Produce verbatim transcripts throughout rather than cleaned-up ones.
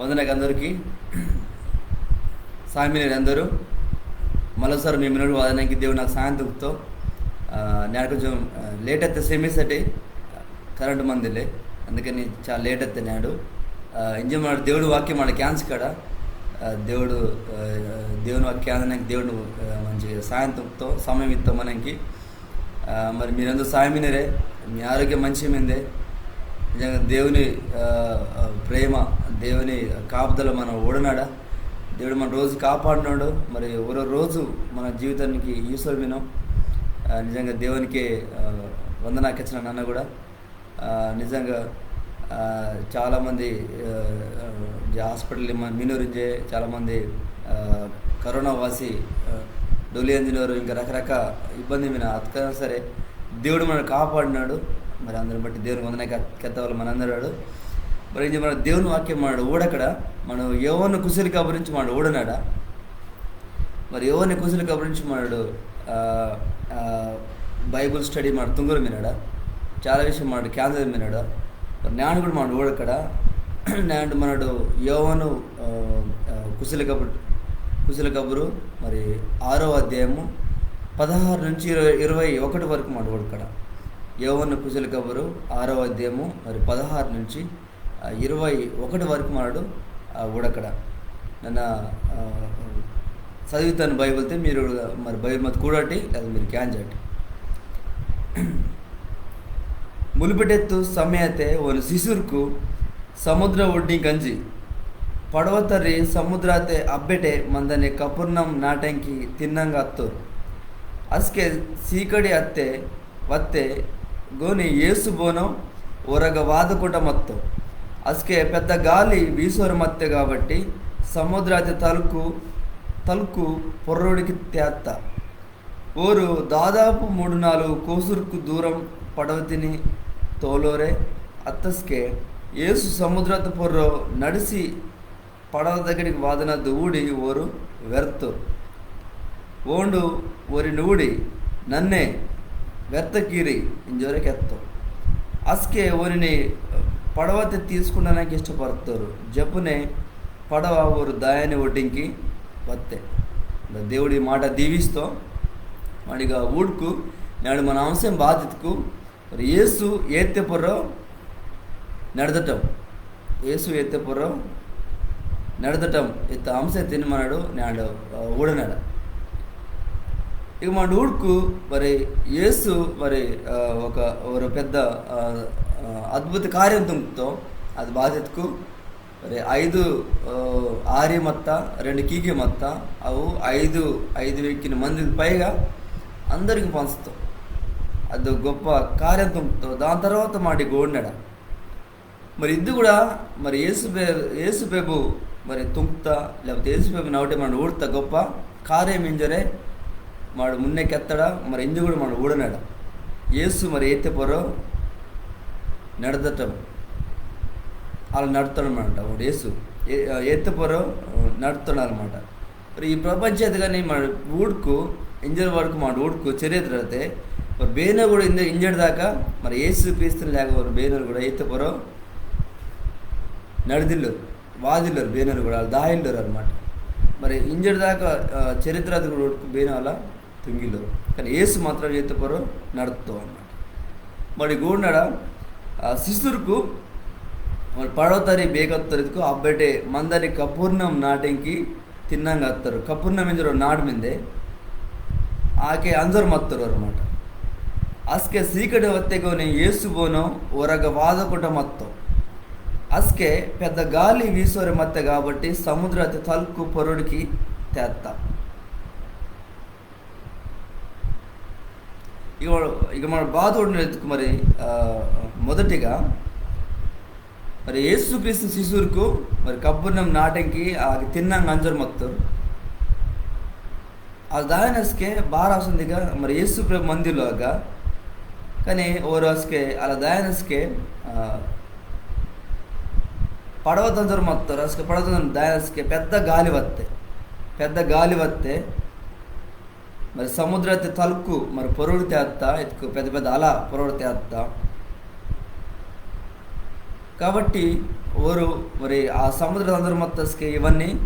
వందనాకు అందరికి. సామినేరు అందరు మరోసారి మీ మినోడు వాదనకి దేవుడు నాకు సాయం తుంగ్తో. ఆ, నేను కొంచెం, ఆ, late అయితే సెమీసటి కరెంట్ మందిలే, అందుకని చాలా late అయితే నేడు. ఆ, ఇంజ మన దేవుడు వాక్యం మన క్యాన్స్ కడ, ఆ, దేవుడు, ఆ, దేవుని వాక్యం క్యాన్స్ దేవుడు, ఆ, మంచి సాయం తుంగ్తో, సమయం ఇస్తాం మనకి. ఆ, మరి మీరందరూ సాయమినరే, మీ ఆరోగ్యం మంచి మిందే. నిజంగా దేవుని, ఆ, ఆ, ప్రేమ, దేవుని కాపుదల మనం ఓడనాడా. దేవుడు మన రోజు కాపాడినాడు. మరి ఒరో రోజు మన జీవితానికి ఈశ్వరు వినం. ఆ, నిజంగా దేవునికి, ఆ, వందనాకు ఇచ్చిన నన్న కూడా. ఆ, నిజంగా, ఆ, చాలామంది, ఆ, ఆ, హాస్పిటల్ మినోరింజే చాలామంది, ఆ, కరోనా వాసి, ఆ, డొలి అందినవారు, ఇంకా రకరకాల ఇబ్బంది మీద అతకైనా సరే దేవుడు మనల్ని కాపాడినాడు. మరి అందరిని బట్టి దేవుని వందనాకు కెత్తవాలి మనందరాడు. మరి ఇంజ మన దేవుని వాక్యం మనడు ఊడకడ, మనం యోవాను కుశలి కబురించి మనడు ఊడనాడా. మరి యోవాను కుశలి కబురించి మనడు, ఆ, ఆ, బైబిల్ స్టడీ మనడు తుంగరు మినడా, చాలా విషయం మనడు కేంద్రం మినడా. మరి నేను కూడా మనడు ఊడకడ, నేను మనడు యోవాను, ఆ, ఆ, కుశలి కబురు, కుశలి కబురు మరి ఆరో అధ్యాయము పదహారు నుంచి ఇరవై, ఇరవై ఒకటి వరకు మనడు ఊడకడ. యోవాను కుశలి కబురు ఆరో అధ్యాయము మరి పదహారు నుంచి, ఆ, ఇరవై ఒకటి వరకు మనడు, ఆ, ఊడకడ. నన్న, ఆ, చదువుతాను బైబిల్తే మీరు కూడా మరి బైబిల్ మత్తు కూడటి, లేదా మీరు కేంజటి. ములిపెటెత్తు సమయతే ఓని శిశుర్కు సముద్ర ఒడ్డింకంజి. పడవ తర్రి సముద్రాతే అబ్బెటే మందని కపుర్నం నాటంకి తిన్నంగ అత్తోరు. అస్కే సీకడి అత్తే వత్తే గోని యేసు బోనో ఒరగ వాదకుంట మత్తో. అస్కే పెద్ద గాలి వీసోరు మత్తే కాబట్టి సముద్రాతి తలుకు, తలుకు పొర్రోడికి తేత్త. ఓరు దాదాపు మూడు నాలుగు కోసుర్కు దూరం పడవతిని తోలోరే. అత్తస్కే యేసు సముద్రత పొర్రో నడిసి పడవ దగ్గరికి వాదనద్దు ఊడి ఓరు వెర్తోరు. ఓండు ఓరిని ఊడి, "నన్నే వెర్తకీరి" ఇంజోరే కెత్తో. అస్కే ఓరిని పడవతే తీసుకుండనాకి ఇష్టపడతోరు. జప్పునే పడవ ఓరు దాయని ఒడ్డింకి వత్తే. దేవుడి మాట దీవిస్తో. వాడిగా ఊడ్కు, నాడు మన అంశం బాధితుకు మరి యేసు ఏత్తే పొర్రో నడదటం. యేసు ఏత్తే పొర్రో నడదటం ఇత్త అంశం తిని మనడు నేడు, ఆ, ఊడనాడ. ఇక మనడు ఊడుకు మరి యేసు మరి, ఆ, ఒక, ఒక పెద్ద, ఆ, ఆ, అద్భుత కార్యం తుంగ్తో. అది బాధితుకు మరి ఐదు, ఆ, ఆరి మత్త, రెండు కీకి మత్త, అవు ఐదు, ఐదు వెక్కిన మందికి పైగా అందరికి పంచుతాం. అది గొప్ప కార్యం తుంగ్తో. దాని తర్వాత మాటి గోడినాడ. మరి ఇది కూడా మరి యేసు పే-, యేసు ప్రభు మరి తుంగ్త, లేకపోతే యేసు ప్రభు నవ్వటే మన ఊడత గొప్ప కార్యం ఇంజరే మాడు మున్నే కెత్తడా, మరి ఇంజు కూడా మాడు ఊడనాడ. యేసు మరి ఏత్తే పొర్రో నడదటం, అలా నడుతాడు అనమాట. వాడు యేసు ఏ-, ఏత్తే పొర్రో నడుతాడు అనమాట. మరి ఈ ప్రపంచం కానీ మన ఊడుకు, ఇంజర్ వరకు మన ఊడుకు చరిత్ర అయితే మరి బేనో కూడా ఇంద-, ఇంజర్ దాకా మరి యేసు క్రీస్తుని లేక వారు బేనోరు కూడా ఏత్తే పొర్రో నడిదిల్లోరు, వాదిల్లోరు, బేనోరు కూడా వాళ్ళు దాయిల్లోరు అనమాట. మరి ఇంజర్ దాకా, ఆ, చరిత్ర అది కూడా ఊడుకు బేనో అలా తుంగిల్లోరు. కానీ యేసు మాత్రం ఏత్తే పొర్రో నడుతో అనమాట. మరి గోడినాడ, ఆ, శిశుర్కు మరి పడవ తరి బేకత్తోరు ఇత్కు అబ్బెటే మందని కపూర్ణం నాటెంకి తిన్నంగ అత్తోరు. కపూర్ణం ఇంజోరు నాడు మిందే ఆకే అంజోరు మత్తోరు అనమాట. అస్కే సీకడి వత్తే గోని యేసు బోనో ఒరగ వాదకుంట మత్తో. అస్కే పెద్ద గాలి వీసోరే మత్తే కాబట్టి సముద్రతే తల్కు పొర్రోడికి తేత్త. ఇక మన, ఇక మన బాధ ఉండేందుకు మరి, ఆ, మొదటిగా మరి యేసుక్రీస్తు శిశుర్కు మరి కపూర్ణం నాటెంకి ఆ తిన్నంగ అంజోరు మత్తోరు. ఆ దాయనస్కే బారాసందిగా మరి యేసు ప్రభు మందిలోగా. కానీ ఓరు అస్కే అలా దాయనస్కే, ఆ, పడవ తంజోరు మత్తోరు. అస్కే పడవ తంజోరు దాయనస్కే పెద్ద గాలి వత్తే, పెద్ద గాలి వత్తే మరి సముద్రతే తల్కు మరి పొర్రోడితే అత్త, ఇత్కు పెద్ద పెద్ద అల పొర్రోడితే అత్త. కాబట్టి ఓరు మరి ఆ సముద్ర అందరు మత్తస్కే ఇవన్నీ,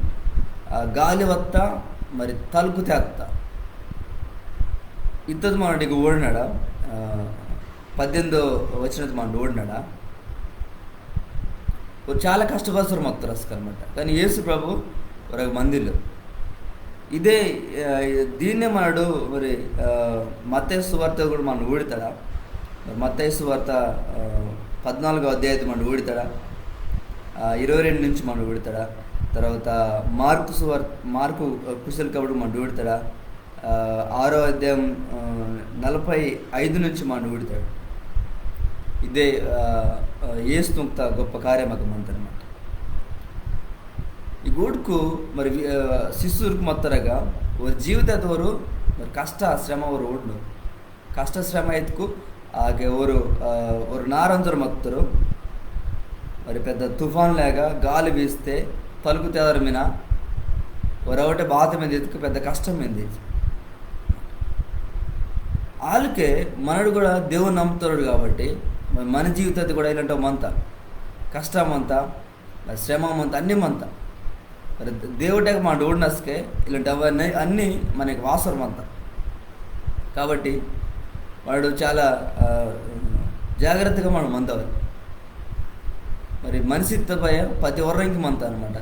ఆ, గాలి వత్త, మరి తలుకు తేత్త. ఇత్తది మనడికి ఓడినాడా? ఆ, పద్దెనిమిదో వచనది మనడు ఓడినాడా? ఓరు చాలా కష్టపరసరు మత్తరు అసలు అనమాట. కానీ యేసు ప్రభు ఒరొక మందిలో ఇదే, ఆ, దీన్నే మనడు మరి, ఆ, మత్తయి సువార్త కూడా మనం ఊడితాడా? మరి మత్తయి సువార్త, ఆ, పద్నాలుగో అధ్యాయం మనం ఊడితాడా? ఆ, ఇరవై రెండు నుంచి మనం ఊడితాడా? తర్వాత మార్కు సువార్త, మార్కు, ఆ, కుశల కబురు మనం ఊడితాడా? ఆ, ఆరో అధ్యాయం, ఆ, నలభై ఐదు నుంచి మనం ఊడితాడు. ఇదే, ఆ, ఆ, యేసు తుంక్త గొప్ప కార్యం అక్కడ మంతనమాట. ఈ గూడుకు మరి వి-, ఆ, శిష్యుర్కు మత్తరగా ఓరు జీవితతోరు మరి కష్ట శ్రమ ఓరు ఊడ్నోరు. కష్ట శ్రమ ఎత్తుకు ఆగే ఓరు, ఆ, ఓరు నారందరు మత్తరు. మరి పెద్ద తుఫాన్ లేక గాలి వీస్తే తలుకు తేదరమిన ఒరవటే బాధ మీద ఎత్తుకు పెద్ద కష్టం మీద. ఆలకే మనడు కూడా దేవుని నమ్ముతాడు కాబట్టి మరి మన జీవితాది కూడా ఇలాంటి మంత కష్టం అంతా, మరి శ్రమ మంత, అన్ని మంత. మరి దేవుడికి మనడు ఊడినస్కే ఇలాంటి అవన్నీ అన్నీ మనకి వాసరం అంత. కాబట్టి వాడు చాలా, ఆ, జాగ్రత్తగా మనం మందవాలి. మరి మనిషిత్త భయ ప్రతి ఒర్రంకి మంత అనమాట.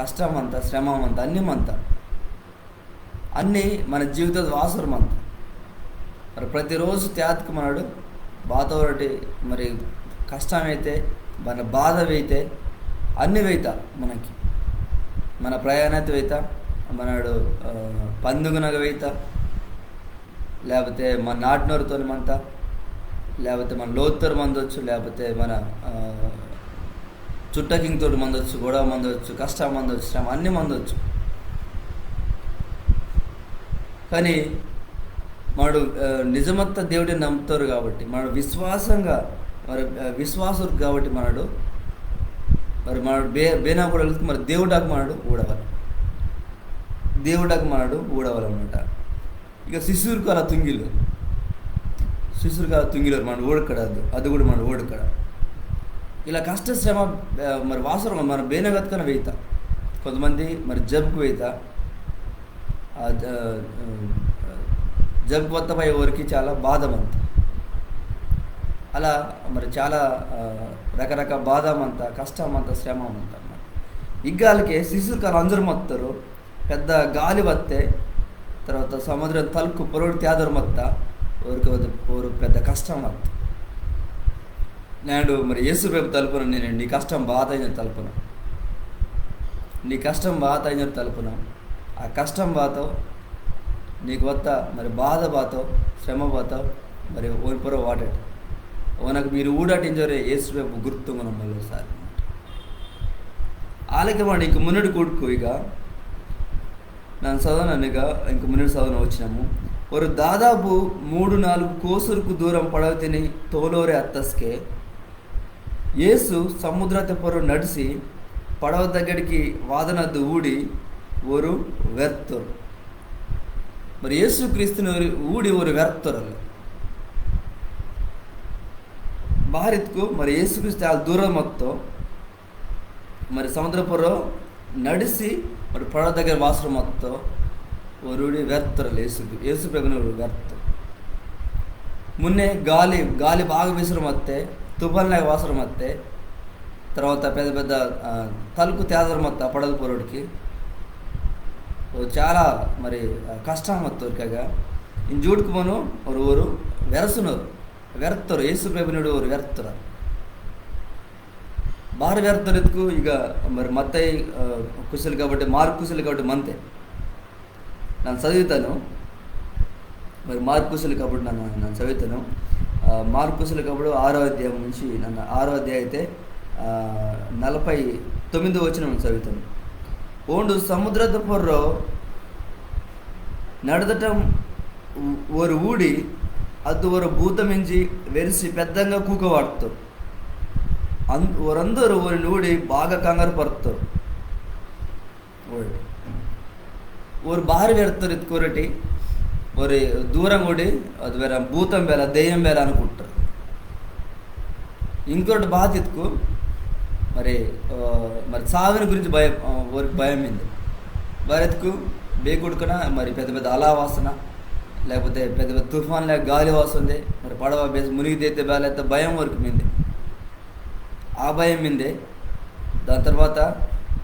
కష్టం అంత, శ్రమ అంత, అన్ని మంత. అన్నీ మన జీవితంలో వాసరం అంత. మరి ప్రతిరోజు తేతకు మనడు బాధ ఒకటి, మరి కష్టం అయితే, మన బాధ అయితే, అన్ని వేత మనకి, మన ప్రయాణత వేత, మనడు, ఆ, పందుగునగ వేత, లేకపోతే మన నాటినోరుతో మంత, లేకపోతే మన లోతురు మందొచ్చు, లేకపోతే మన, ఆ, చుట్టకింగ్తోటి మందొచ్చు, గొడవ మందొచ్చు, కష్టం మందొచ్చు, శ్రమ అన్నీ మందొచ్చు. కానీ మనడు, ఆ, నిజమత్త దేవుడిని నమ్ముతారు కాబట్టి, మనడు విశ్వాసంగా, మరి, ఆ, విశ్వాసుడు కాబట్టి మనడు, మరి మనడు బే బేనా కూడా వెళ్తే మరి దేవుడాకు మనడు ఊడవాలి. దేవుడాకు మనడు ఊడవాలన్నమాట. ఇక శిష్యుర్కు అలా తుంగిల్లోరు. శిష్యుర్కు అలా తుంగిల్లోరు, మనడు ఊడకడ అది, అది కూడా మనడు ఊడకడ. ఇలా కష్ట శ్రమ, ఆ, మరి వాసరం మన బేనగత్కన వేయిత. కొంతమంది మరి జబ్కు వేయిత. ఆ, జ-, ఆ, జబ్కు వత్త పై ఓరికి చాలా బాధ మంత. అలా మరి చాలా, ఆ, రకరకాల బాధ మంత, కష్టం మంత, శ్రమ మంత అన్నమాట. ఇగ్గాలకే శిష్యుర్కు అలా అందరు మత్తరు. పెద్ద గాలి వత్తే, తర్వాత సముద్రం తలుకు పొరడు తేదరు మత్త, ఓరికి ఒక, ఓరు పెద్ద కష్టం వత్త. నేడు మరి యేసు ప్రభు తలుపున నేను నీ కష్టం బాధ అయిన తలుపున, నీ కష్టం బాధ అయిన తలుపున, ఆ కష్టం బాతో, నీకు వత్త మరి బాధ బాతో, శ్రమ బాతో, మరి ఓని పొర వాటెడ్. ఓనకు మీరు ఊడాటించరే యేసు ప్రభు గుర్తుంగన మళ్ళీ సార్. ఆలకే మనడు ఇంక మున్నటి కూడుకు ఇక నన్న సదవనను ఇక ఇంక మున్నటి సదవన వచనము. ఓరు దాదాపు మూడు నాలుగు కోసుర్కు దూరం పడవ తిని తోలోరే అత్తస్కే యేసు సముద్రత పొర్రో నడిసి పడవ దగ్గరికి వాదనద్దు ఊడి ఓరు వెర్తోరు. మరి యేసు క్రీస్తుని ఊడి ఓరు వెర్తోరు అలా. బారిత్కు మరి యేసు క్రీస్తు చాలా దూరం మొత్తం మరి సముద్ర పొర్రో నడిసి మరి పడవ దగ్గర వాసరం వత్తో, ఓరు ఊడి వెర్తోరు యేసు, యేసు ప్రభుని ఊడి వెర్తోరు. మున్నే గాలి, గాలి బాగా వీసరం వత్తే, తుఫాన్ లాగా వాసరం వత్తే, తర్వాత పెద్ద పెద్ద, ఆ, తలుకు తేదర మత్త పడవ పొర్రోడికి. ఓ చాలా మరి, ఆ, కష్టం వత్త ఓరికగా. ఇన్ జూడుకు మను ఓరు ఓరు వెరసునోరు, వెర్తోరు, యేసు ప్రభుని ఊడి ఓరు వెర్తోరు. బారి వెర్తోరు ఇత్కు ఇక మరి మత్తయి, ఆ, కుశలు కాబట్టి, మార్కు కుశలు కాబట్టి మంతే. నన్న సదివితాను. మరి మార్కు కుశలు కాబట్టి నన్న, నన్న సదివితాను. ఆ, మార్కు కుశలు కాబట్టి ఆరో అధ్యాయం నుంచి నన్న ఆరో అధ్యాయం అయితే, ఆ, నలభై తొమ్మిదో వచనం నన్న సదివితాను. ఓండు సముద్రత పొర్రో నడదటం ఓరు ఊడి, అద్దు ఓరు భూతమింజి వెరిసి పెద్దంగా కూక వాట్తోరు. అన్-, ఓరందరు ఓరిని ఊడి బాగా కంగారు పర్తోరు. ఓరు, ఓరు బారి వెర్తోరు ఇత్కు ఒరటి, ఓరు దూరం ఊడి, అది వేరే భూతం బేల, దెయ్యం బేల అనుకుంటారు. ఇంకొరటి బాత ఇత్కు, మరి, ఆ, మరి సావిని గురించి భయం, ఆ, ఓరికి భయం మిందే. బారెత్కు బేకుడుకన మరి పెద్ద పెద్ద అలా వాసన, లేకపోతే పెద్ద పెద్ద తుఫాన్ లేక గాలి వాసందే, మరి పడవ బేసి మునిగితే బేల ఇత్త భయం ఓరికి మిందే. ఆ భయం మిందే. దాని తర్వాత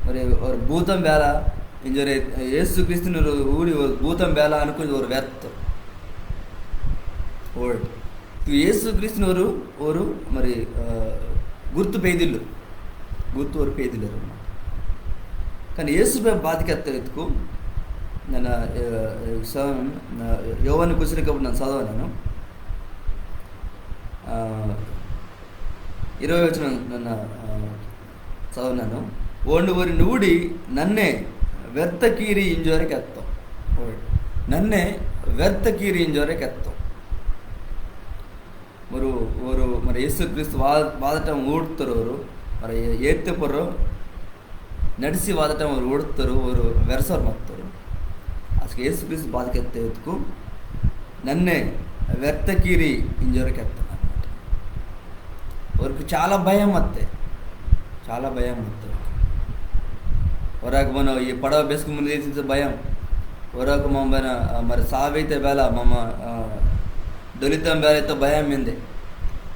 మరి ఓరు భూతం బేల ఇంజోరే, యేసు క్రీస్తుని ఊడి ఓరు భూతం బేల అనుకుని ఓరు వెర్తోరు. ఓరు యేసు క్రీస్తుని ఓరు, ఓరు మరి, ఆ, గుర్తు పేదిల్లోరు, గుర్తు ఓరు పేదిల్లోరు అన్నమాట. కానీ యేసు ప్రభు బాత కెత్తో ఇత్కు నన్న, ఆ, ఆ, స-, ఆ, యోవాను కుసలి కబురు నన్న సదవనాను. ఆ, ఇరవై వచనం నన్న, ఆ, సదవనాను. ఓండు ఓరిని ఊడి నన్నే వెర్తకీరి ఇంజోరే కెత్తో. నన్నే వెర్తకీరి ఇంజోరే కెత్తో. ఓరు, ఓరు మరి యేసు క్రీస్తు వా-, వాదటం ఊడ్తోరు ఓరు. మరి ఏత్తే పొర్రో నడిసి వాదటం ఓరు ఊడ్తోరు, ఓరు వెర్సోరు మత్తోరు. అస్కె యేసు క్రీస్తు బాత కెత్తో ఇత్కు నన్నే వెర్తకీరి ఇంజోరే కెత్తో అన్నమాట. ఓరికి చాలా భయం మత్తే, చాలా భయం మత్తే. ఒరాకు మనం ఈ పడవ బెస్కు మునిగితే భయం. ఒరాకు మమ్మ, ఆ, మరి సావైతే బేల, మమ్మ, ఆ, డొలితం బేల ఇత్త భయం మిందే.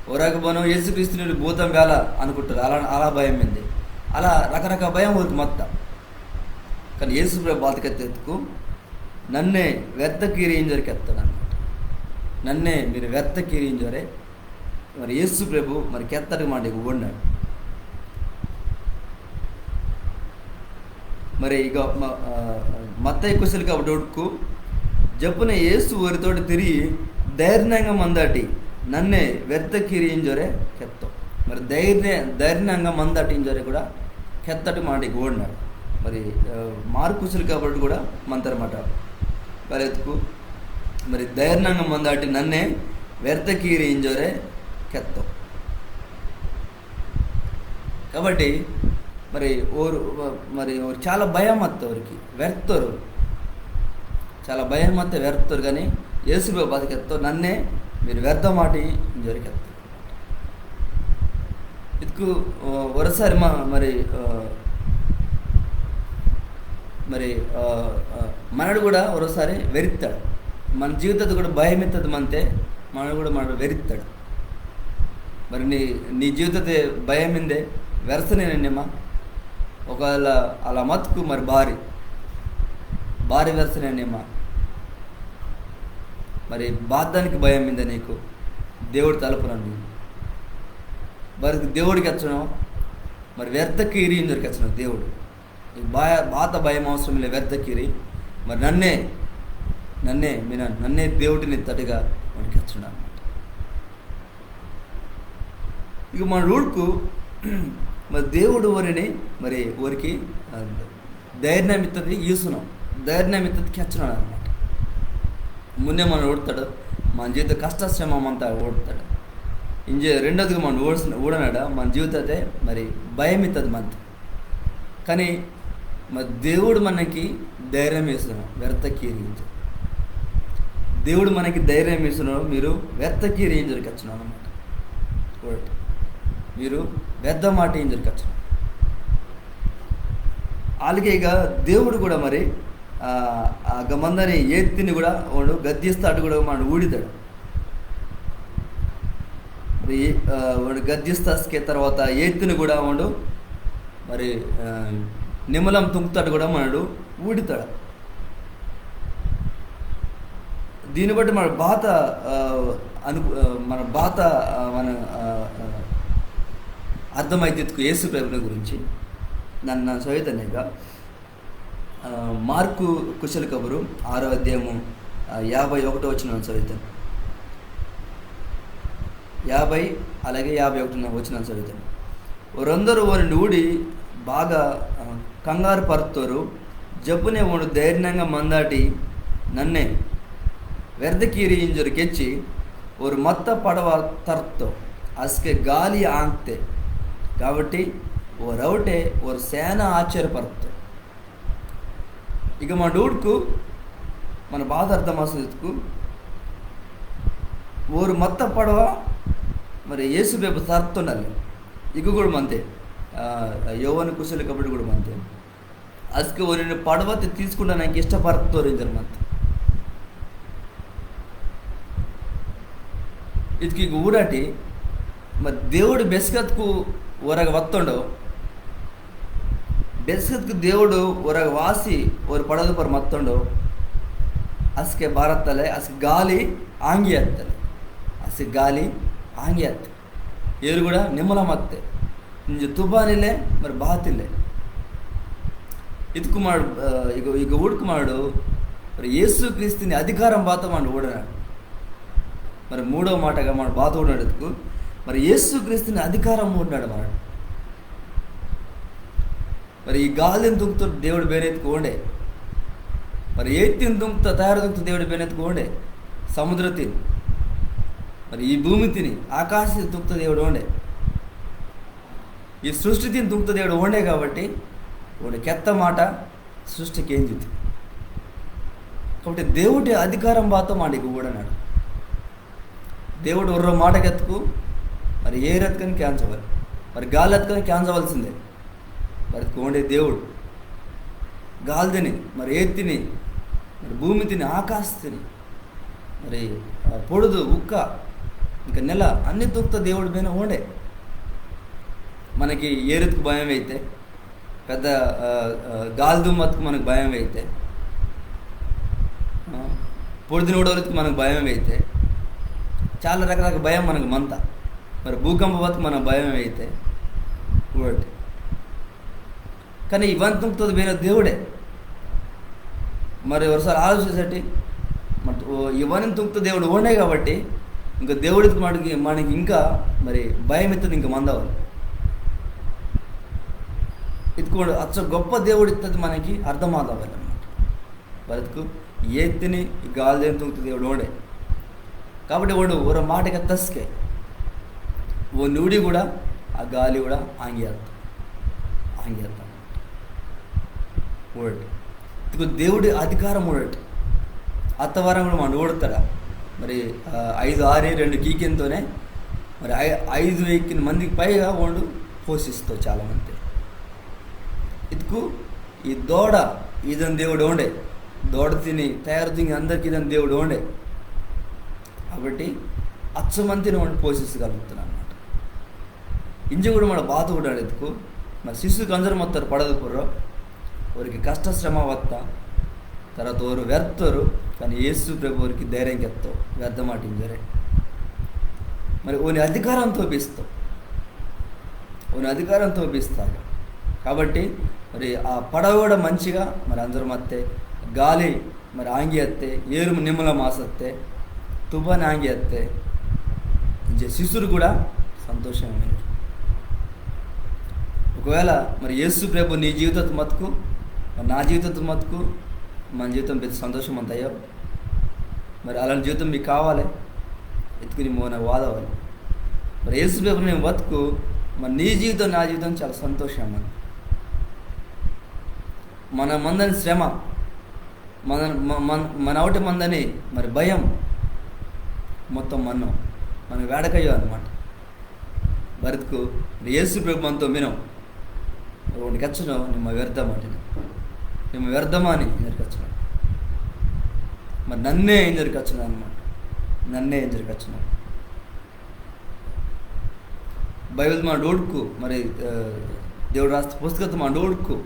ఒరాకు మనం యేసు క్రీస్తుని భూతం బేల అనుకుంటారు, అలా, అలా భయం మిందే. అలా రకరకాల భయం ఓరికి మత్త. కానీ యేసు ప్రభు బాత కెత్తో ఇత్కు నన్నే వెర్తకీరి ఇంజోరే కెత్తో అన్నమాట. నన్నే మీరు వెర్తకీరి ఇంజోరే మరి యేసు ప్రభు మరి కెత్తటి మాట ఇక ఊడినాడు. మరి ఇక మ-, ఆ, మత్తయి కుసలి కబురు ఊడ్కు జప్పున యేసు ఓరితోటి తిరిగి ధైర్యంగా మందాటి నన్నే వెర్తకీరి ఇంజోరే కెత్తో. మరి ధైర్య-, ధైర్యంగా మందాటి ఇంజోరే కూడా కెత్తటి మాట ఇక ఊడినాడు. మరి, ఆ, మార్కు కుసలి కబురు కూడా మంతోరు మాట. బారెత్కు మరి ధైర్యంగా మందాటి నన్నే వెర్తకీరి ఇంజోరే కెత్తో. కాబట్టి మరి ఓరు, మరి ఓరు చాలా భయం మత్తో ఓరికి, వెర్తోరు, చాలా భయం మత్తే వెర్తోరు. కానీ యేసు ప్రభు బాత కెత్తో నన్నే మీరు వెర్తమాటి ఇంజోరే కెత్తో. ఇత్కు, ఆ, ఒరోసారి మా-, మరి, ఆ, మరి, ఆ, ఆ, మనడు కూడా ఒరోసారి వెరిత్తాడు. మన జీవితతే కూడా భయం ఇత్తది మంతే, మనడు కూడా మనడు వెరిత్తాడు. మరి నీ, నీ జీవితతే భయం మిందే, వెరసనే నిమ్మ. ఒకవేళ అలా మత్కు మరి బారి, బారి వెరసనే నిమ్మ. మరి బాతానికి భయం మిందే నీకు, దేవుడు తలుపునండి. మరి దేవుడు కెచ్చను, మరి వెర్తకీరి ఇంజోరే కెచ్చను దేవుడు. ఈ భయ-, బాత భయం అవసరం లే, వెర్తకీరి. మరి నన్నే, నన్నే, మీన నన్నే దేవుటిని తటిగా ఓండు కెచ్చను అన్నమాట. ఇక మనడు ఊడ్కు మరి దేవుడు ఓరిని మరి ఓరికి, ఆ, ధైర్యం ఇత్తది ఈసనం, ధైర్యం ఇత్తది కెచ్చనాడు అన్నమాట. మున్నే మనడు ఊడ్తాడు, మన జీవిత కష్ట శ్రమ అంతా ఊడ్తాడు. ఇంజే రెండోదిగా మనడు ఊడ్సిన-, ఊడనాడ మన జీవితతే మరి భయం ఇత్తది మంతే. కానీ మరి దేవుడు మనకి ధైర్యం ఇస్తున్నాడు, వెర్తకీరి ఇంజోరే. దేవుడు మనకి ధైర్యం ఇస్తున్నాడు, మీరు వెర్తకీరి ఇంజోరే కెచ్చను అన్నమాట. Word. మీరు వెర్తమాటి ఇంజోరే కెచ్చను. అలాగే ఇక దేవుడు కూడా మరి, ఆ, ఆ గ మందని ఏత్తిని కూడా ఓండు గద్దిస్తాటి కూడా మనడు ఊడితాడు. మరి, ఆ, ఓండు గద్దిస్తాస్కే తర్వాత ఏత్తిని కూడా ఓండు మరి, ఆ, నిమ్మలం తుంగ్తాటి కూడా మనడు ఊడితాడు. దీన్ని బట్టి మన బాత, ఆ, అను-, ఆ, మన బాత, ఆ, మన, ఆ, ఆ, అర్థమైతే ఇత్కు యేసు ప్రభుని గురించి నన్న, నన్న సోయితనేగా, ఆ, మార్కు కుసలి కబురు ఆరో అధ్యాయము, ఆ, యాభై ఒకటో వచనం సోయితను. యాభై, అలాగే యాభై ఒకటిన వచనం సోయితను. ఓరందరు ఓరిని ఊడి బాగా, ఆ, కంగారు పర్తోరు. జప్పునే ఓండు ధైర్యంగా మందాటి నన్నే వెర్తకీరి ఇంజోరే కెచ్చి, ఓరు మత్త పడవ తర్తో, అస్కే గాలి ఆంగ్తే. కాబట్టి ఓరవుటే ఓరు సేన ఆశ్చర్యపర్తో. ఇక మనడు ఊడ్కు మన బాత అర్థమాసత్కు ఓరు మత్త పడవ మరి యేసు ప్రభు తర్తోండాలి. ఇక కూడా మంతే. ఆ, యోవాను కుశలి కబురు కూడా మంతే. అస్కే ఓనిని పడవతే తీసుకుంటానికి ఇష్టపడతోరు ఇంజర్ మంతే. ఇదికి ఊడాటి మరి దేవుడు బెస్కత్కు ఒరగ వత్తోండో, బెస్కత్కు దేవుడు ఒరగ వాసి ఒరు పడవదు పరు మత్తోండో, అస్కే బారత్తలే, అస్కే గాలి ఆంగి అత్తలే, అస్కే గాలి ఆంగి అత్తే, ఏరు కూడా నిమ్మల మత్తే. ఇంజ తుఫానిలే, మరి బాతిలే. ఇతుకు మాడు, ఆ, ఇక, ఇక ఊడుకు మాడు, మరి యేసు క్రీస్తుని అధికారం బాత మాడు ఊడనాడు. మరి మూడో మాటగా మాడు బాత ఊడనాడు ఇతుకు, మరి యేసు క్రీస్తుని అధికారం ఊడినాడు మాడు. మరి ఈ గాలిని తుంగుతో దేవుడు బేనెత్తుకు ఓండే, మరి ఏత్తిని తుంగుతో తయారు తుంగుతో దేవుడు బేనెత్తుకు ఓండే, సముద్రతిని, మరి ఈ భూమి తిని, ఆకాశం తుంగుతో దేవుడు ఓండే, ఈ సృష్టి తిని తుంగుతో దేవుడు ఓండే కాబట్టి ఓండే కెత్త మాట సృష్టి కేంజితు. కాబట్టి దేవుడి అధికారం బాతో మాడికి ఊడనాడు. దేవుడు ఒర్రో మాట కెత్తుకు మరి ఏరెత్తుకని కేంజవాలి, మరి గాలి ఎత్తుకని కేంజవలసిందే. మరి ఓండే దేవుడు గాలిదిని, మరి ఏత్తిని, మరి భూమి తిని, ఆకాశ తిని, మరి, ఆ, పొడుదు, ఉక్క, ఇంకా నెల, అన్ని తుంగుతో దేవుడు బేన ఓండే. మనకి ఏరెత్తుకు భయం అయితే, పెద్ద, ఆ, ఆ, గాలి దుమ్మత్తుకు మనకు భయం అయితే, ఆ, పొడుదిని ఊడవలెత్తుకు మనకు భయం అయితే, చాలా రకరకాల భయం మనకు మంత. మరి భూకంప బతుకు మనకు భయం అయితే, ఊడటి. కానీ ఇవన్నీ తుంగుతో బేన దేవుడే. మరి ఒకసారి ఆలోచించటి, మరి ఓ ఇవన్నీ తుంగుతో దేవుడు ఓండే కాబట్టి, ఇంకా దేవుడికి మనకి, మనకి ఇంకా మరి భయం ఎత్తది ఇంకా మందవాలి. ఇదిగో అచ్చ గొప్ప దేవుడు ఇత్తది మనకి అర్థమాదవాలి అన్నమాట. వరకు ఏత్తిని గాలిదిని తుంగుతో దేవుడు ఓండే. కాబట్టి ఓండు ఒర్రో మాట కెత్తస్కే ఓ నుడి కూడా, ఆ గాలి కూడా ఆంగి అత్త, ఆంగి అత్త. ఊడటి. ఇదిగో దేవుడి అధికారం ఊడటి. అత్త వరం కూడా మనం ఊడతాడా? మరి, ఆ, ఐదు ఆరి రెండు కీకెంతోనే మరి ఐ-, ఐదు ఎక్కిన మందికి పైగా ఓండు పోషిస్తావు చాలా మంది. ఇదికు ఈ దోడ ఈదని దేవుడు ఓండే, దోడ తిని తయారు తిని అందరికి ఈదని దేవుడు ఓండే. కాబట్టి అచ్చమంతిని ఓండు పోషించగలుగుతున్నాడు అన్నమాట. ఇంజ కూడా మన బాత కూడా ఎత్తుకు మరి శిష్యుకు అందరు మొత్తం పడదు పొర్రో, వారికి కష్ట శ్రమ వత్త, తర్వాత వారు వెర్తోరు, కానీ యేసు ప్రభు వారికి ధైర్యం కెత్తో, వ్యర్థ మాట ఇంజరే. మరి ఓని అధికారం తోపిస్తో, ఓని అధికారం తోపిస్తాడు. కాబట్టి మరి ఆ పడవ కూడా మంచిగా మరి అందరు మత్తే, గాలి మరి ఆంగి అత్తే, ఏరు నిమ్మల మాసత్తే, తుఫాన్ ఆంగి అత్తే, ఇంజే శిష్యురు కూడా సంతోషంగా మినిరి. ఒకవేళ మరి యేసు ప్రభు నీ జీవితత్తు మతుకు, మరి నా జీవితత్తు మతుకు, మన జీవితం పెద్ద సంతోషం అంతయో. మరి అలాంటి జీవితం మీకు కావాలి, ఎత్తుకుని మోన వాదవాలి. మరి యేసు ప్రభు నేను బతుకు, మరి నీ జీవితం నా జీవితం చాలా సంతోషం అన్నమాట. మన మందని శ్రమ, మన మ-, మన మన అవుటి మందని మరి భయం మొత్తం మన్నో, మన వేడకయ్యో అన్నమాట. బతుకు యేసు ప్రభు మనతో మినం. ఓండు కెచ్చనో నిమ్మ వ్యర్థ మాటిని, నిమ్మ వ్యర్థమాని ఇంజర్ కెచ్చనో. మరి నన్నే ఇంజర్ కెచ్చనో అన్నమాట. నన్నే ఇంజర్ కెచ్చనో. బైబిల్ మాడు ఊడ్కు, మరి, ఆ, దేవుడు రాస్త పుస్తకత్తు మాడు ఊడ్కు.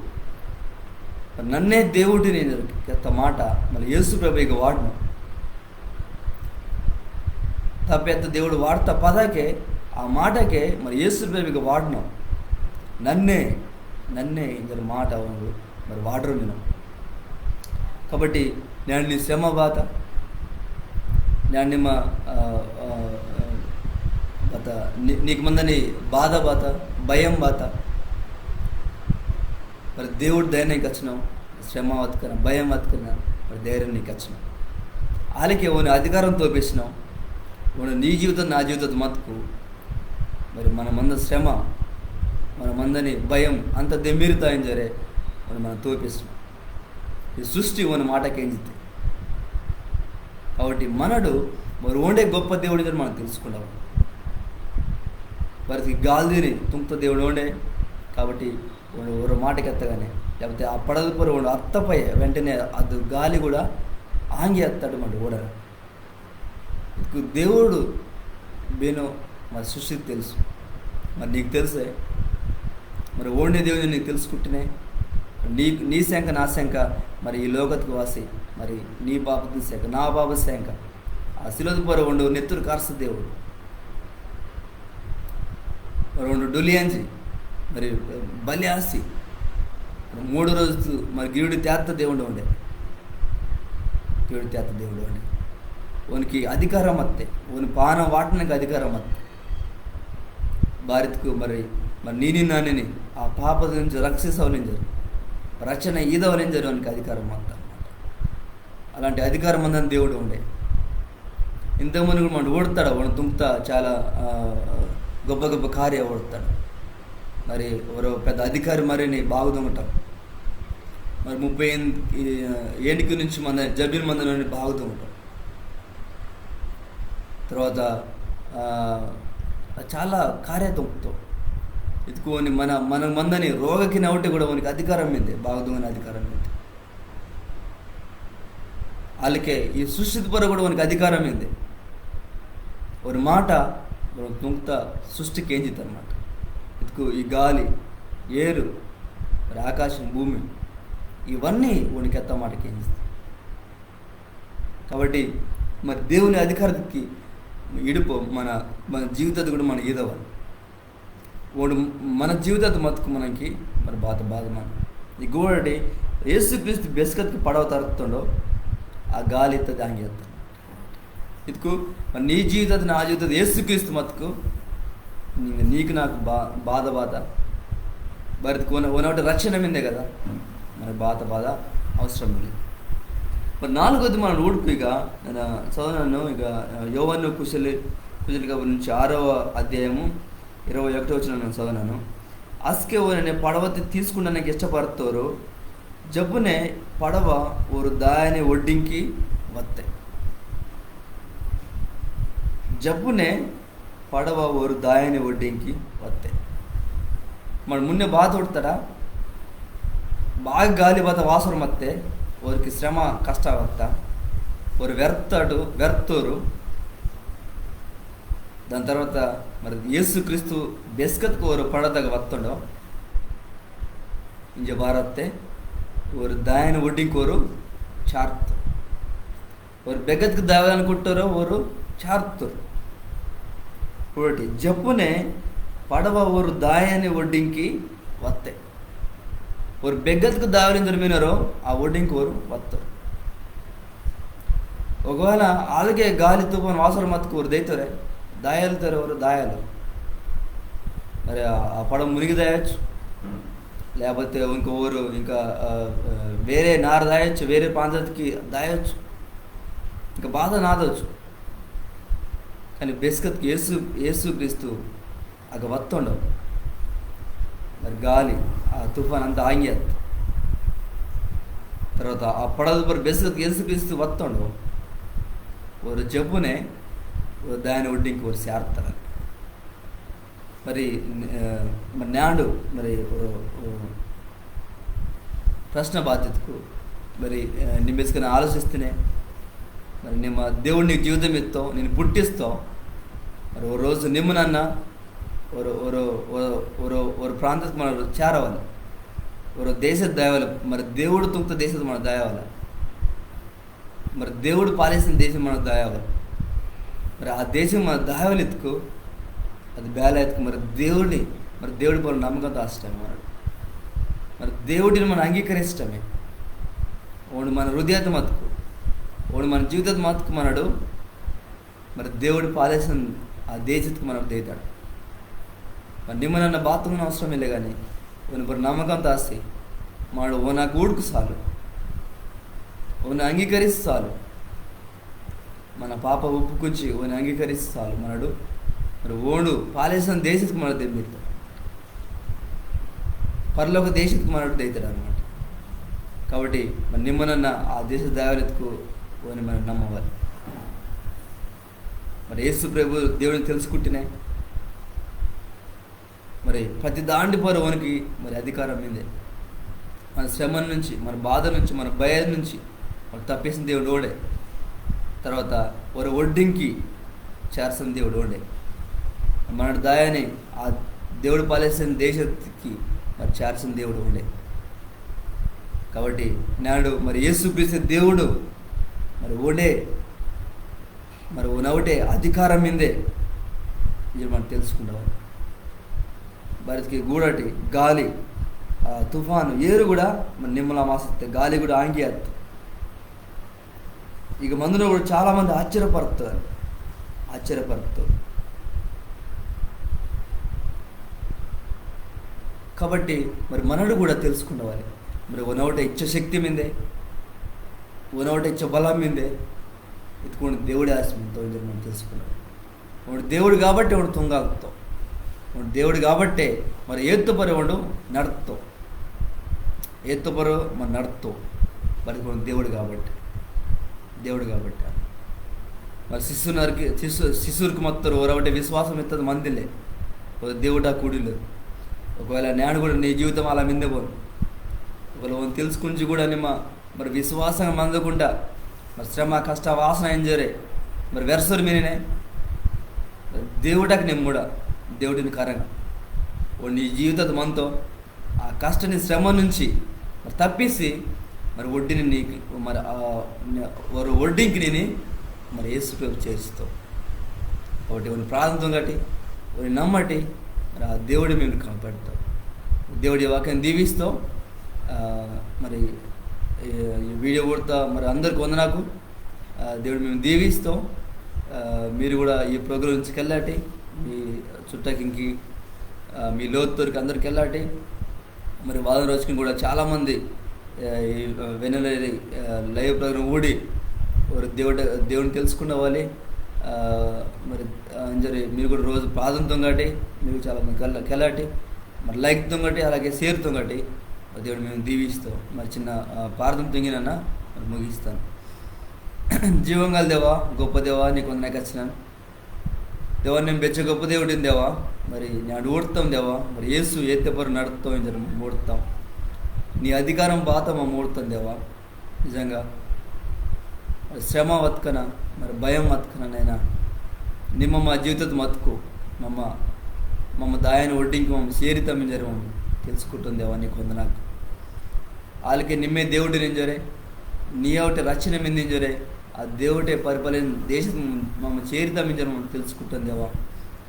మరి నన్నే దేవుడిని ఇంజర్ కెత్త మాట మరి యేసు ప్రభు ఇక వాడను. తప్పెత్త దేవుడు వాడత పదకే, ఆ మాటకే మరి యేసు ప్రభు ఇక వాడను. నన్నే, నన్నే ఇంజర్ మాట ఓండు మరి వాడరు మినం. కాబట్టి నేండు నీ శ్రమ బాత, నేండు నిమ్మ, ఆ, ఆ, ఆ, బాత, నీ-, నీకు మందని బాధ బాత, భయం బాత, మరి దేవుడు ధైర్యం కెచ్చనో, శ్రమ వత్కన, భయం వత్కన, మరి ధైర్యం నీకు కెచ్చనో. ఆలకే ఓని అధికారం తోపిస్నో, ఓండు నీ జీవితం నా జీవితం మతుకు, మరి మన మంద శ్రమ, మన మందని భయం అంత దెమ్మిరుతా ఇంజరే, ఓండు మన తోపిస్నో. ఈ సృష్టి ఓని మాట కేంజితే. కాబట్టి మనడు మరి ఓండే గొప్ప దేవుడు ఇంజర్ మనం తెలుసుకుండాలి. వారికి గాలిని తుంగ్త దేవుడు ఓండే, కాబట్టి ఓండు ఒరో మాటకి ఎత్తగానే, లేకపోతే ఆ పడవ పొర్రో ఓండు అత్తపయ్య వెంటనే అది గాలి కూడా ఆంగి ఎత్తాడు మాట ఓడర. ఇద్కు దేవుడు బేనో మరి సృష్టికి తెలుసు. మరి నీకు తెలుసే, మరి ఓండే దేవుడు నీకు తెలుసుకుంటేనే నీ, నీ శంక నా శంక, మరి ఈ లోకత్కు వాసి, మరి నీ బాబుకి శంక, నా బాబు శంక. ఆ సిలువత పొర్రో ఓండు నెత్తురు కార్స దేవుడు. మరి ఓండు డొల్లి అంజి, మరి బలి ఆసి, మరి మూడో రోజు మరి గిరుడి తేత్త దేవుడు ఓండే. గిరుడి తేత్త దేవుడు ఓండే. ఓనికి అధికారం అత్తే, ఓని పానం వాటనకి అధికారం అత్తే. బారిత్కు మరి, మరి నీని నానిని ఆ పాపత నుంచి రక్షిసవలింజరు, రక్షణ ఈదవలింజరు ఓనికి అధికారం అత్త. అలాంటి అధికారం మందని దేవుడు ఓండే. ఇంతకుముందు కూడా మనం ఓడతాడు, ఓండు తుంగ్త చాలా, ఆ, గొప్ప గొప్ప కార్య ఓడతాడు. మరి ఒరో పెద్ద అధికారి మర్రిని బాగు తుంగటం, మరి ముప్పై ఎనిమిది, ఈ, ఏండ్కి నుంచి మంద జబ్బిన మందని బాగు తుంగటం, తర్వాత, ఆ, చాలా కార్య తుంగ్తో. ఇద్కు ఓని మన, మన మందని రోగకిన అవుటే కూడా ఓనికి అధికారం మిందే, బాగు తుంగని అధికారం మిందే. అలాకే ఈ సృష్టిత పొర్రో కూడా ఓనికి అధికారం మిందే. ఓని మాట, ఓండు తుంగ్త సృష్టి కేంజిత మాట. ఇద్కు ఈ గాలి, ఏరు, మరి ఆకాశం, భూమి, ఇవన్నీ ఓనికి ఎత్త మాట కేంజిత. కాబట్టి మరి దేవుని అధికారత్కి ఇడుపు మన, మన జీవితత కూడా మన ఈదవాలి. ఓండు మన జీవితత మత్కు మనకి మరి బాత బాత మన. ఈ గోడటి యేసుక్రీస్తు బెస్కత్కి పడవ తరుతుండో, ఆ గాలి ఇత్తది ఆంగి ఎత్త. ఇద్కు మరి నీ జీవితత నా జీవితత యేసుక్రీస్తు మత్కు, ఇంక నీకు నాకు బా-, బాధ బాధ. బారిత్కు ఓన-, ఓనవుటే రక్షణ మిందే కదా, మరి బాధ బాధ అవసరం మిందే. మరి నాలుగోది మన ఊడ్కు ఇక, నన్న చదవనాను ఇక, యోవాను కుశలి, కుశలి కబురు నుంచి ఆరవ అధ్యాయము ఇరవై ఒకటో వచనం నన్న చదవనాను. అస్కే ఓననే పడవతి తీసుకుండనకి ఇష్టపడతోరు, జబ్బునే పడవ ఓరు దాయని ఒడ్డింకి వత్తే. జబ్బునే పడవ ఓరు దాయని ఒడ్డింకి వత్తే. మరి మున్నే బాత ఊడ్తాడా? బాగా గాలి బాత వాసోరు మత్తే, ఓరికి శ్రమ కష్ట వత్త, ఓరు వెర్తాడు, వెర్తోరు. దాని తర్వాత మరి యేసుక్రీస్తు బెస్కత్కు ఓరు పడదగ వత్తుండో, ఇంజ బారత్తే, ఓరు దాయని ఒడ్డింకి ఓరు చార్తోరు. ఓరు బెగ్గత్కు దావాలని కొట్టారో ఓరు చార్తోరు. ఒకటి జప్పునే పడవ ఓరు దాయని ఒడ్డింకి వత్తే. ఓరు బెగ్గత్కు దావాలని జరిమినారో ఆ ఒడ్డింకి ఓరు వత్తారు. ఒకవేళ అలాగే గాలి తుఫాన్ వాసోరు మత్కు ఓరు దాయితోరే, దాయాలుతారు ఓరు దాయాలు. మరి ఆ, ఆ పడవ మునిగి దాయొచ్చు, లేకపోతే ఇంకో ఊరు ఇంకా, ఆ, ఆ, వేరే నారు దాయొచ్చు, వేరే ప్రాంతానికి దాయొచ్చు, ఇంకా బాధ నాదొచ్చు. కానీ బెస్కత్కు యేసు, యేసుక్రీస్తు అగ వత్తుండో. మరి గాలి, ఆ తుఫాన్ అంతా ఆంగియత్. తర్వాత ఆ పడవ పొర్రో బెస్కత్కు యేసుక్రీస్తు వత్తుండో. ఓరు జప్పునే, ఓరు దాయని ఒడ్డింకి ఓరు చేర్తారు. మరి, ఆ, మరి నేండు, మరి ఓ, ఓ ప్రశ్న బాతిత్కు, మరి, ఆ, నిమ్మెస్కన ఆలోచిస్తేనే, మరి నిమ్మ దేవుడు నీకు జీవితం ఇస్తో, నిన్ను పుట్టిస్తో, మరి ఓ రోజు నిమ్మనన్న, ఓరో, ఓరో, ఓరో, ఓరో, ఓరో ప్రాంతత్కు మన చేరవాలి, ఓరో దేశత్కు దాయవాలి, మరి దేవుడు తుంగ్త దేశత్కు మన దాయవాలి. మరి దేవుడు పాలిసిన దేశం మనకు దాయవాలి. మరి ఆ దేశం మన దాయవాలి ఇత్కు, అది బేల ఇత్కు మరి దేవుడిని, మరి దేవుడి పొర్రో నమ్మకం తాసటమే మనడు. మరి దేవుడిని మన అంగీకరిసటమే. ఓండు మన హృదయత మత్కు, ఓండు మన జీవితత మత్కు మనడు. మరి దేవుడు పాలిసిన ఆ దేశత్కు మనడు దాయితాడు. మరి నిమ్మ నన్న బాత తుంగన అవసరం ఇల్లే కానీ, ఓని పొర్రో నమ్మకం తాసి, మనడు ఓనగ్గ ఊడ్కు సాలు, ఓని అంగీకరిస్తే సాలు, మన పాప ఒప్పుకుంచి ఓని అంగీకరిస్తే సాలు మనడు. మరి ఓండు పాలిసిన దేశత్కు మనడు దెమ్మిత్తాడు, పరలోక దేశత్కు మనడు దాయితాడు అన్నమాట. కాబట్టి మరి నిమ్మ నన్న ఆ దేశ దాయవాలిత్కు ఓని మనం నమ్మవాలి. మరి యేసు ప్రభు దేవుడిని తెలుసుకుంటేనే, మరి ప్రతి దాంటి పరు ఓనికి మరి అధికారం మిందే. మన శ్రమ నుంచి, మన బాధ నుంచి, మన భయం నుంచి మరి తప్పిసిన దేవుడు ఓడే. తర్వాత ఒరొ ఒడ్డింకి చేర్చిన దేవుడు ఓడే. మన దాయని ఆ దేవుడు పాలేసిన దేశత్కి మరి చేర్చిన దేవుడు ఓడే. కాబట్టి నాడు మరి యేసుక్రీస్తు దేవుడు మరి ఓడే, మరి ఓనవుటే అధికారం మిందే ఇది మనం తెలుసుకుంటాం. బరితికి గూడటి గాలి, ఆ, తుఫాను, ఏరు కూడా మరి నిమ్మల మాసత్తే గాలి కూడా ఆంగి అత్తు. ఇక మందులో కూడా చాలా మంది ఆశ్చర్యపడుతారు, ఆశ్చర్యపడుతారు. కాబట్టి మరి మనడు కూడా తెలుసుకుండవాలి. మరి ఓనవుటే ఇచ్చ శక్తి మిందే, ఓనవుటే ఇచ్చ బలం మిందే, ఇదిగోండి దేవుడే ఆశ మిందో ఇంజి మనం తెలుసుకుండవాలి. ఓండు దేవుడు కాబట్టి ఓండు తుంగాలుతో, ఓండు దేవుడు కాబట్టే మరి ఏత్తు పరి ఓండు నడుతో, ఏత్తు పరి మరి నడుతో, మరి ఓండు దేవుడు కాబట్టి, దేవుడు కాబట్టి. మరి శిష్యునరికి శిష్యు శిష్యురికి మొత్తం ఒరవటే విశ్వాసం ఇత్తది మందిలే, ఒక దేవుడా కూడిలు. ఒకవేళ నేను కూడా నీ జీవితం అలా మిందే పోను, ఒకవేళ ఓని తెలుసుకుంచి కూడా నిమ్మ మరి విశ్వాసంగా మందకుండా మరి శ్రమ కష్ట వాసన ఇంజోరే మరి వెరసోరు మీరినే దేవుడకి నిమ్మ కూడా దేవుడిని కరంగా ఓ నీ జీవితది మంతో ఆ కష్టని శ్రమ నుంచి మరి తప్పిసి మరి ఒడ్డిని నీకు మరి ఆ న- ఒరొ ఒడ్డింకి నేను మరి యేసు ప్రభు చేరుస్తో. కాబట్టి ఓని ప్రార్థన తుంగటి, ఓని నమ్మటి, మరి ఆ దేవుడు మేము కాపాడుతాం. దేవుడి వాక్యం దీవిస్తూ ఆ, మరి ఈ ఈ వీడియో కొడతా మరి అందరికి వందనాకు. ఆ, దేవుడు మేము దీవిస్తాం. ఆ, మీరు కూడా ఈ ప్రోగ్రాం నుంచి కెళ్ళాటి, మీ చుట్టకింకి, ఆ, మీ లోతురికి అందరికి వెళ్ళాటి. మరి వారం రోజుకి కూడా చాలామంది ఆ, ఈ వెన్నెల ఆ, లైవ్ ప్రోగ్రాం ఊడి వారు దేవుడు దేవుని తెలుసుకుండవాలి. ఆ, మరి ఆ, ఇంజరి మీరు కూడా రోజు ప్రార్థన తుంగాటి, మీరు చాలా మంది కెళ్ళ కెళ్ళాటి, మరి లైక్ తుంగాటి, అలాగే షేర్ తుంగాటి. దేవుడు మేము దీవిస్తాం. మరి చిన్న ఆ, ప్రార్థన తుంగినన్నా మరి ముగిస్తాను. జీవంగల దేవా, గొప్ప దేవా, నీకు వందనాకు వచ్చినాను. దేవా, నేను బెచ్చ గొప్ప దేవుడిని దేవా. మరి నేను ఊడతాం దేవా, మరి యేసు ఏతెపరు నడుస్తాం ఇంజి ఊడతాం. నీ అధికారం బాత మా ఊడతాం దేవా. నిజంగా మరి శ్రమ వత్కన, మరి భయం వత్కన నైనా నిమ్మ మా జీవితతె మత్కు మమ్మ మమ్మ దాయని ఒడ్డింకి మమ్మ చేరితాం ఇంజరి మమ్మ తెలుసుకుంటాం దేవా, నీకు వందనాకు. ఆలకే నిమ్మే దేవుడిని ఇంజోరే, నీ అవుటే రక్షణ మింది ఇంజోరే, ఆ దేవుటే పరిపాలన దేశం మమ్మ చేరితాం ఇంజోరే మమ్మ తెలుసుకుంటాం దేవా,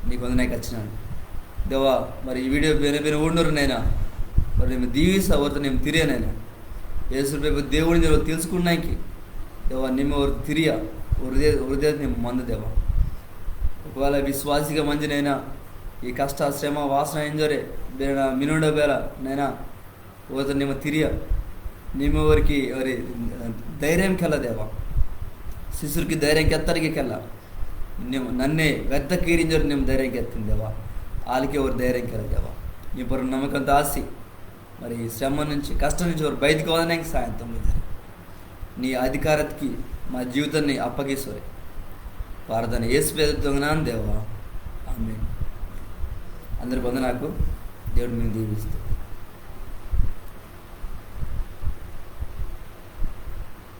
నీకు వందనాకు వచ్చినాను. దేవా, మరి ఈ వీడియో బేనే బేనే ఊడినోరు నైనా, మరి నిమ్మ దీవిసా, ఓరితో నిమ్మ తిరియా నైనా. యేసు ప్రభు దేవుడిని ఇంజోరే తెలుసుకున్నాకి దేవా, నిమ్మ ఓరితో తిరియా, హృదయ హృదయ నిమ్మ మంద దేవా. ఒకవేళ విశ్వాసిగా మంజినైనా ఈ కష్ట శ్రమ వాసన ఇంజోరే బేన మినుడ బేల నైనా ఓరితో నిమ్మ తిరియా, నిమ్మ ఓరికి ఓరి ధైర్యం కెల్ల దేవా. శిష్యురికి ధైర్యం కెత్తరికి కెల్ల. నిమ్మ నన్నే వెద్ద కీరింజోరు నిమ్మ ధైర్యం కెత్తిని దేవా. ఆలకే ఓరి ధైర్యం కెల్ల దేవా. నీ పొర్రొ నమ్మకం తాసి మరి ఈ శ్రమ నుంచి, కష్టం నుంచి ఓరు బయటికి వాదనాకి సాయం తుంగ దేవా. నీ అధికారతికి మా జీవితాన్ని అప్పగిసోరే. ప్రార్థన యేసు పేదతె తుంగనాను దేవా. ఆమేన్. అందరికి వందనాకు. దేవుడు మేము దీవిస్తాం.